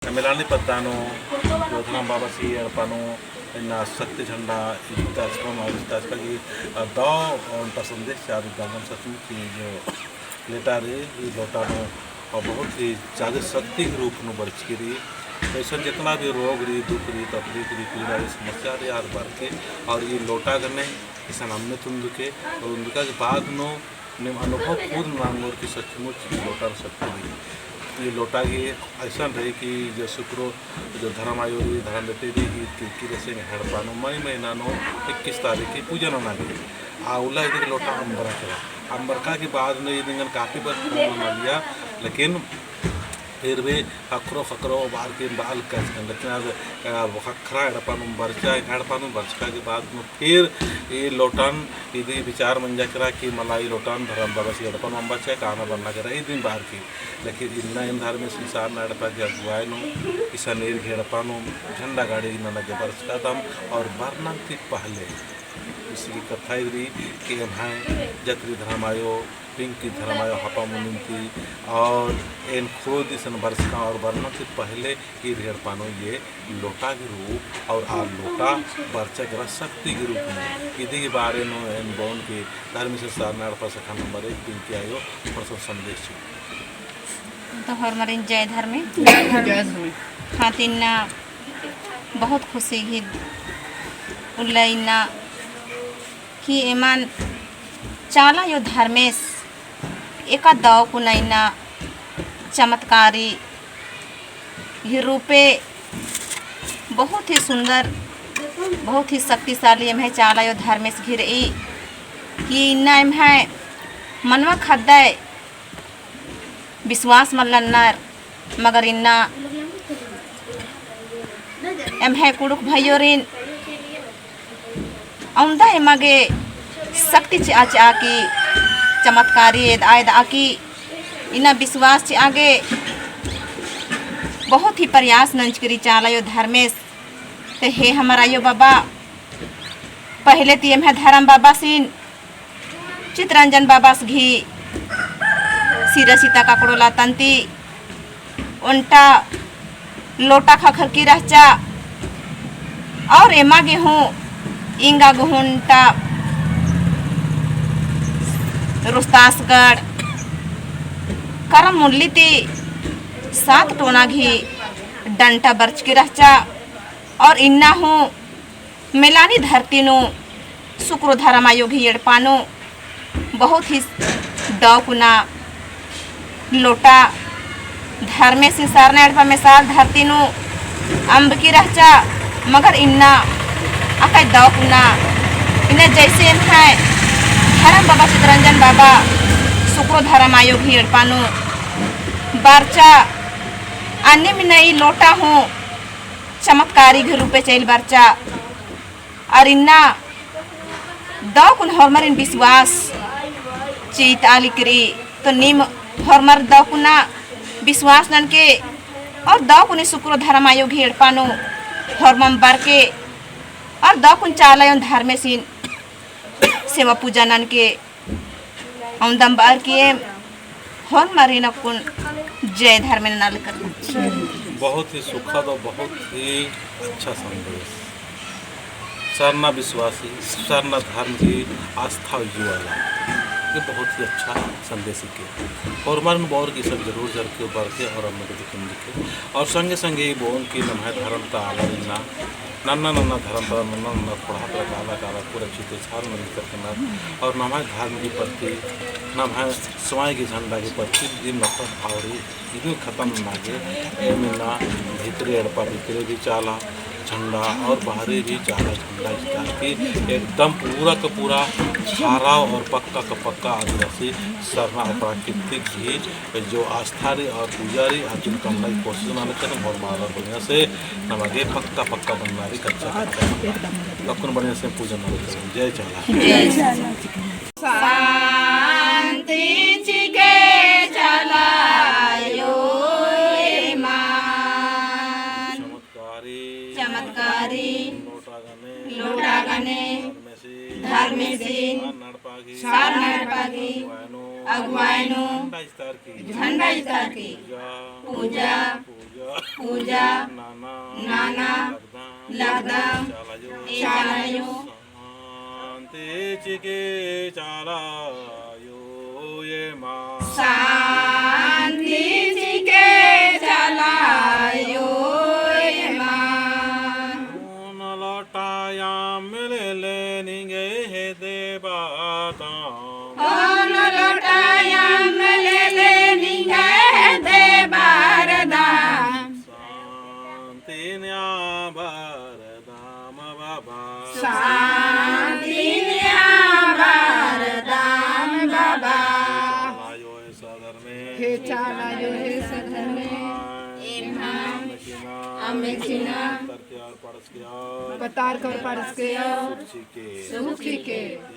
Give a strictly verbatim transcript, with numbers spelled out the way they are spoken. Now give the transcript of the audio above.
मेलानी पद्दा नू, जो धरम बाबासी एड़पा नू, इन्ना शक्ति झंडा इत्ताचकम और इत्ताचका की, अ, दव ओन्टा संदेश चार दागम सचमुच की जो लेटा रई, ई लोटा नू, अ, बहुत ही ज्यादा शक्ति के रूप नू बरचकी रई। तो ऐसा जितना भी रोग रई, दुख रई, तकलीफ रई, पीड़ा रई, समस्या रई, आर बरके, और ई लोटा गने इसन अम्मे तुन्दुके, और उन्दुका के बाद नू नीम अनुभव खुद नना ओंगोर कि सचमुच ई लोटा शक्ति रई। ई लोटा गे अइसन रई कि जो सुकरो, जो धरम आयो रई, धरम बेटी रई, ई तिरकी रई से एड़पा नू मई महीना नू इक्कीस तारीख की पूजा नना गे। आ उल्ला इदी लोटा अम्बरा केरा। अम्बरका के बाद नू इदिंगन काफी बार फोन नना लिया, लेकिन फिर भी खखरो खखरो बार के बाल कस, लेकिन आज, अ, खखरा एड़पा नू बरचा, एड़पा नू बरचका के बाद नू फिर ई लोटन इदी विचार मंजा केरा कि मला ई लोटन धरम बाबासी एड़पा नू अम्बरचा काना बरना केरा इदिन बार की। लेकिन इन्ना एन धर्मेस सरना एड़पा की अगुवाई नू इसन ईर गही एड़पा नू झंडा गाड़ी नना गे बरचका दम और बरना ती पहले इसी की कत्था इदरी कि एम्है जतरी धरम आयो, पिंकी धरम आयो हपा मुनिम ती, और एन खुद इसन बरचका और बरना ती पहले ईर गही एड़पा नू ये लोटा के रूप और आ लोटा बरचा केरा शक्ति के रूप में। इदी के बारे नू एन बओन कि धर्मेस सरना एड़पा शाखा नंबर एक पिंकी आयो थोड़ा सा संदेश चिओ। तो होरमारिन जय धर्मे। जय धर्मे। हाँ, तो इन्ना बहुत खुशी गही उल्ला इन्ना कि एमन चाला आयो धर्मेस एका दव कुना इन्ना चमत्कारी गही रूपे बहुत ही सुंदर, बहुत ही शक्तिशाली एम्है चाला आयो धर्मेस गही रई कि इन्ना एम्है मनवा ख़द्दय विश्वास मल नन्नर, मगर इन्ना एम्है कुँड़ुख़ भइयोरिन औंदा एमा गे शक्ति चिआ चिआ की चमत्कारी एदआ एदआ की इन्ना विश्वास चिआ गे बहुत ही प्रयास नंजकी रई चाला आयो धर्मेस। ते हे हमर आयो बाबा, पहले ती एम्है धरम बाबासिन चितरंजन बाबास गही सिरा सीता ककड़ोला तन्ती ओन्टा लोटा ख़क्खरकी रहचा। और एमा गे हूँ इंगा गे हूँ ओन्टा रोहतासगढ़ करम मुल्ली ती सात टोना गही डंटा बरचकी रहचा। और इन्ना हूँ मेलानी धरती नू सुकरो धरम आयो गही एड़पा नू बहुत ही दव कुना लोटा धर्मेसिन सरना एड़पा मेसाल धरती नू अम्बकी रहचा। मगर इन्ना अकय दव कुना इन्ना जैसे एम्है धरम बाबा चितरंजन बाबा सुकरो धरम आयो गही एड़पा नू बरचा। अन्नेम इन्ना ई लोटा हूँ चमत्कारी गही रूपे चइल बरचा। और इन्ना दव कुन होरमारिन विश्वास चित आलिकरी, तो नीम होरमर दव कुना विश्वास ननके और दव कुनी सुकरो धरम आयो गही एड़पा नू होरमम बरके और दव कुन चाला आयोन धर्मेसिन सेवा पूजा ननके औंदम बअर की एम होरमारिन अक्कुन जय धर्मेन नना लगदन। बहुत ही सुखद और बहुत ही अच्छा संदेश। सरना विश्वासी, सरना धर्म की आस्था वाला, ये बहुत ही अच्छा संदेश है। होरमारिन बअर की सब जरूर जरके बरके और अम्म के दिखन दिखे। और संगे संगे ये बओन की नम्है धर्म ता आलर इन्ना नन्ना नन्ना धर्म तरा नन्ना नन्ना खोड़हा तरा काला काला पूरा चिते छान नन्ना करकना। और नम्है धर्म की प्रति, नम्है समाज की झंडा की प्रति दिन नफरत भाव रई, इदिन खतम नना गे एम इन्ना भितरे एड़पा भितरे भी चाला झंडा और बाहरे भी चाला झंडा इजतार की एकदम पूरा का पूरा खरा और पक्का का पक्का आदिवासी सरना और प्राकृतिक गही जो आस्था रई और पूजा रई, अदिन कमना की कोशिश नना लगदन। होरमार बढ़िया से नमा गे पक्का पक्का बनना रई, कच्चा कच्चा। अक्कुन बढ़िया से पूजा नना लगदन। जय चाला। जय चाला। शांति चिके चाला आयो एमन। चमत्कारी। चमत्कारी। लोटा गने। लोटा गने। धर्मेसी। धर्मेसी। सरना एड़पा गही। सरना एड़पा गही। अगुवाई नू। अगुवाई नू। झंडा इजतार की। झंडा इजतार की। पूजा। पूजा। पूजा नना लगदम, लगदम, चाला आयो, चाला आयो। शांति चिके चाला आयो एमा। शांति चिके चाला आयो एमा। ओन लोटा अम्म लेले निंग्है हेद्दे बरदम। ओन लोटा अम्म लेले निंग्है हेद्दे बरदम। शांति नेआ बरदम बाबा। शांति नेआ बरदम बाबा। चाला आयो हे सद्धर्मे। हे चाला आयो हे सद्धर्मे। एम्है अम्म चिना। अम्म चिना। पतारके और पड़सके और। पतारके और पड़सके और। सुख चिके। सुख चिके।